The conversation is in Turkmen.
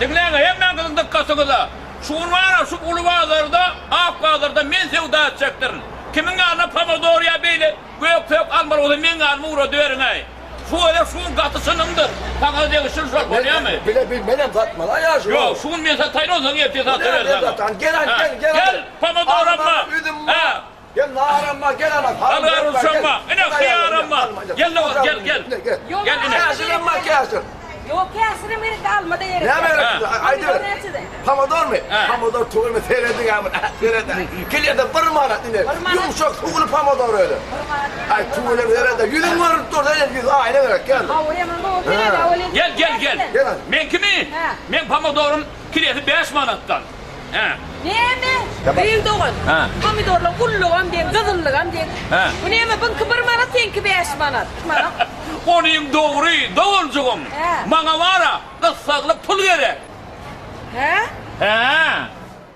Diňläň hemmäňiziň dykgatyňyza. Şu gün bar-a şu uly bazarda, ak bazarda men söwda etjekdirin. Kimiň ýanyna pomidor ýa beýle gök-sök almaly bolsa meň ýanyma ugradyberiň-äý. Şu gezek şu gün gaty çynymdyr. Saňa degişli şol, bolýamy? Bile bil, menem satmaly-a ýaşuly. Ýok, şu gün men sataýyn, onsoň ertir satyber saňa. Gel, gel, gel. Gel, pomidoram bar. Üzüm bar. Gel naram bar, gel ana. Al garynjam bar. Ine hyýaram bar. Gel dogan, gel, gel. Gel ine. Käşirem bar, käşir. Ýok, käşirem gerek däl, alma-da gerek däl. Näme gerek size? Aýdyber. Pomidormy? Pomidor tüweleme serediň ä muny. Serediň. Kilede bir manat ine. Ýumşak suwly pomidor özi. Aý tüweleme serede. Ýüzüň görünip dur, seret ýüz aýna gerek gel. Gel, gel, gel. Meňkimi? Meň pomidorym kilesi bäş manatdan. Hä. Näme? Gyz dogan. Pomidorlaň ullugam deň, gyzyllygam deň. Bu näme, buňky bir manat, seňki bäş manat. Onyň dogry, doganjygym. Maňa bar-a, gyssagly pul gerek.